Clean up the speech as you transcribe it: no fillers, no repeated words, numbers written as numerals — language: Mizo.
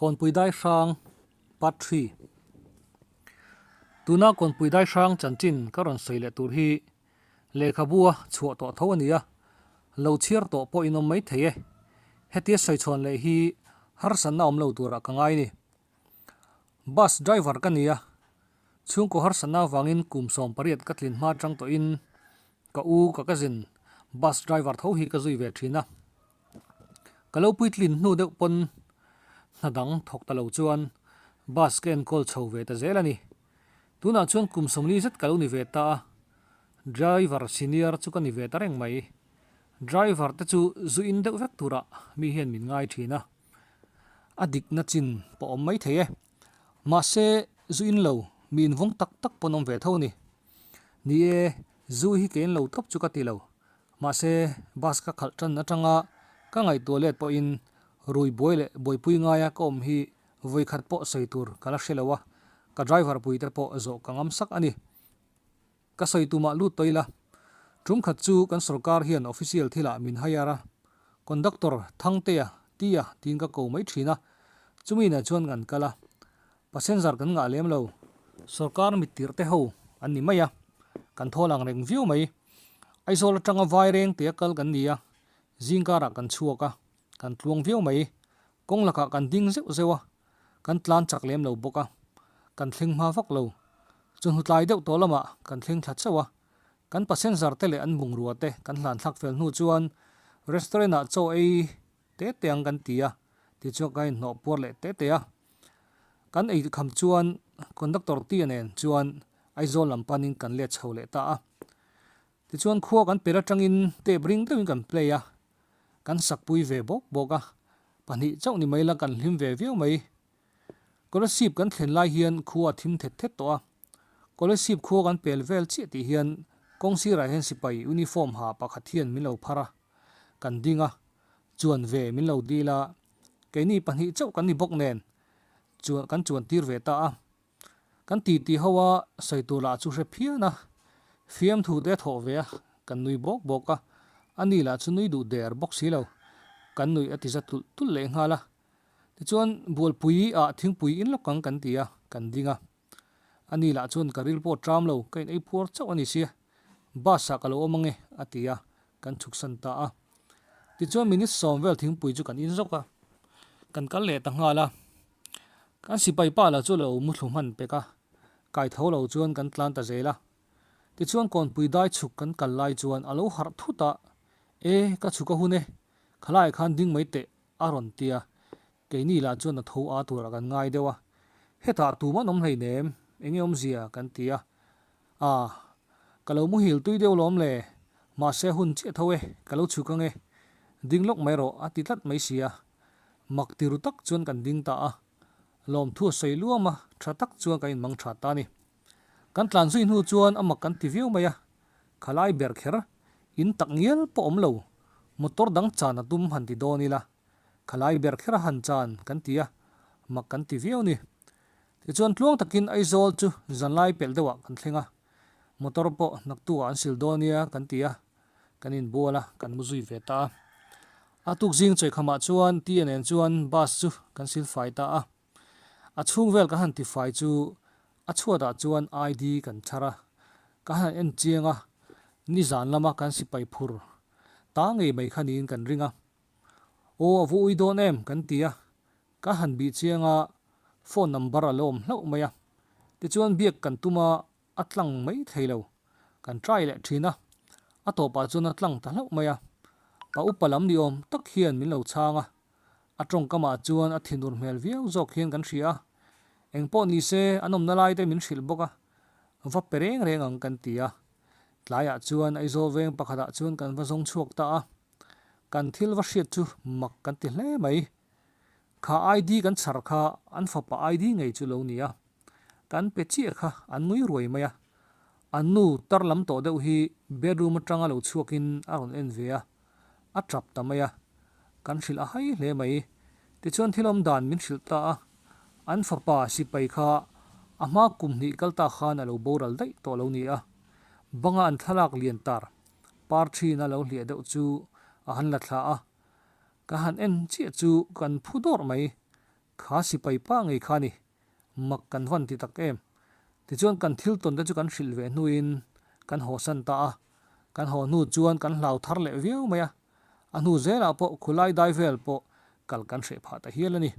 Kawnpui dai hrang Part 3 Tuna kawnpui dai hrang chanchin ka rawn sawi leh tur hi lehkhabua chhuah tawh tho a ni a, lo chhiar tawh pawh in awm mai thei e. Hetia sawi chhawn leh hi harsatna awm lo turah ka ngai ni. Bus driver ka ni a, chhungkaw harsatna avangin kum 18 ka tlin hma atang tawhin ka u ka cousin bus driver tho hi ka zui ve thin a. Ka lo puitlin hnu deuh pawn hna dang thawk ta lo chuan bus ka enkawl chho ve ta zel a ni. Tunah chuan kum 40 zet ka lo ni ve ta a, driver senior chu ka ni ve ta reng mai. Driver te chu zu in deuh vek turah mi hian min ngai thin a, a dikna chin pawh awm mai thei e. Mahse zu in lo mi invawng tak tak pawn awm ve tho a ni. Ni e, zu hi ke in lo tawp chu ka ti lo. Mahse, bus ka khalh tan atanga ka ngaihtuah let pawhin rui buai leh buaipui ngaia ka awm hi vawikhat pawh sawi tur ka la hre lo a, ka driver puite pawh zawh ka ngam sak a ni. Ka sawi tumah lut tawh ila, tum khat chu kan sorkar hian official thilah min hire a, conductor Thangtea, Tia tiin ka ko mai thin a, chumi nen chuan kan kal a, passenger kan ngah lem lo. Sorkar mittirh te ho an ni mai a, kan thawl ang reng viau mai. Aizawl atanga vai reng tia kal kan ni a, zingkarah kan chhuak a, kan tluang viau mai. Kawng lakah kan ding zeuh zeuh a, kan tlan chak lem lo bawk a, kan thleng hma vak lo. Chawhnu tlai deuh tawh lamah kan thleng thla chauh a, kan passenger te leh an bungrua te kan hlan thlak fel hnu chuan restaurant ah chaw ei te te ang kan ti a, tichuan kan inhnawh puar leh te te a. Kan ei kham chuan conductor tia nen chuan Aizawl lam panin kan let chho leh ta a. Tichuan khua kan pel atangin tape ring deuhin kan play a, kan sakpui ve bawk bawk a, pahnih chauh ni mai la kan hlim ve viau mai. Kolasib kan thlen lai hian khua a thim thet thet tawh a, Kolasib khua kan pel vel chiah tih hian kawng sirah hian sipai uniform ha pakhat hian min lo phar a, kan ding a, chuan ve min lo dil a, keini pahnih chauh kan ni bawk nen chuan kan chuan tir ve ta a. Kan titi ho a sawi tur lah chu hre phian a, fiamthu te a thawh ve a, kan nui bawk bawk a, a ni lah chu nui duh der bawk si lo, kan nui a ti za tulh tulh leh nghal a. Tichuan Bualpui ah thingpui in lawk ang kan ti a, kan ding a. A ni lah chuan ka ril pawh tram lo, ka in ei phuar chauh a ni sia, bus ah ka lo awm ange a ti a, kan chhuksan ta a. Tichuan minute 10 vel thingpui chu kan in zawk a, kan kal leh ta nghal a. Kan sipai pa lah chu lo muthlu hman pek a, kai tho lo chuan kan tlan ta zel a. Tichuan kawnpui dai chhuk kan kal lai chuan a lo harh thut a, E, ka chhuk a hun e, khalai khan ding mai teh a rawn ti a, keini lah chuan a tho a turah kan ngai deuh a, hetah tum an awm hleinem, enge awmzia kan ti a, Ah, ka lo muhil tui deuh lawm le, mahse hun chiah tho e, ka lo chhuk ange, ding lawk mai rawh a ti tlat mai si a, mak ti ru tak chuan kan ding ta a, lawmthu a sawi luam a, tha tak chuan kan inmang tha ta a ni. Kan tlan zui hnu chuan a mak kan ti viau mai a, khalai ber kher, in tak ngial pawh awm lo, motor dang chan a tum han ti dawn ila, khalai ber kher a han chan kan ti a, mak kan ti viau ni. Tichuan tluang takin Aizawl chu zanlai pelh deuhah kan thleng a, motor pawh naktuah an sil dawn nia kan ti a, kan inbual a, kan mu zui ve ta a. A tuk zing chawikhamah chuan Tia nen chuan bus chu kan sil fai ta a. A chhung vel ka han ti fai chu a chhuatah chuan ID kan chhar a, ka han en chiang a, nizan lama kan sipai phur ta ngei mai kha niin kan ring a. Aw a vu ui dawn em kan ti a, Ka han bih chiang a, phone number a lo awm hlauh mai a. Tichuan biak kan tum a, a tlang mai thei lo. Kan try leh thin a, a tawpah chuan a tlang ta hlauh mai a. Pa upa lam ni awm tak hian min lo chhang a, a tawngkamah chuan a thinur hmel viau zawk hian kan hria a. Engpawh ni se an awmna lai te min hrilh bawk a, va pe reng reng ang kan ti a. Tlaiah chuan Aizawl veng pakhatah chuan kan va zawng chhuak ta a, kan thil va hriat chu mak kan ti hle mai. Kha ID kan chhar kha an fapa ID ngei chu lo nia. Kan pe chiah kha an ngui ruai mai a. An nu tar lam tawh deuh hi bedroom atanga lo chhuakin a rawn en ve a, a tap ta mai a. Kan hrilh a hai hle mai. Tichuan thil awm dan min hrilh ta a. An fapa sipai kha a hma kum hnih kal ta khan a lo boral daih tawh lo nia. Banga an thlalak lian tar par thin a lo hliah deuh chu a han la thla a. Ka han en chiah chu kan phu dawrh mai. Kha sipai pa ngei kha a ni. Mak kan van ti tak em. Tichuan kan thil tawn te chu kan hrilh ve hnuin kan hawsan ta a. Kan haw hnu chuan kan hlau thar leh viau mai a. A hnu zelah pawh khulai dai vel pawh kal kan hreh phah ta hial a ni.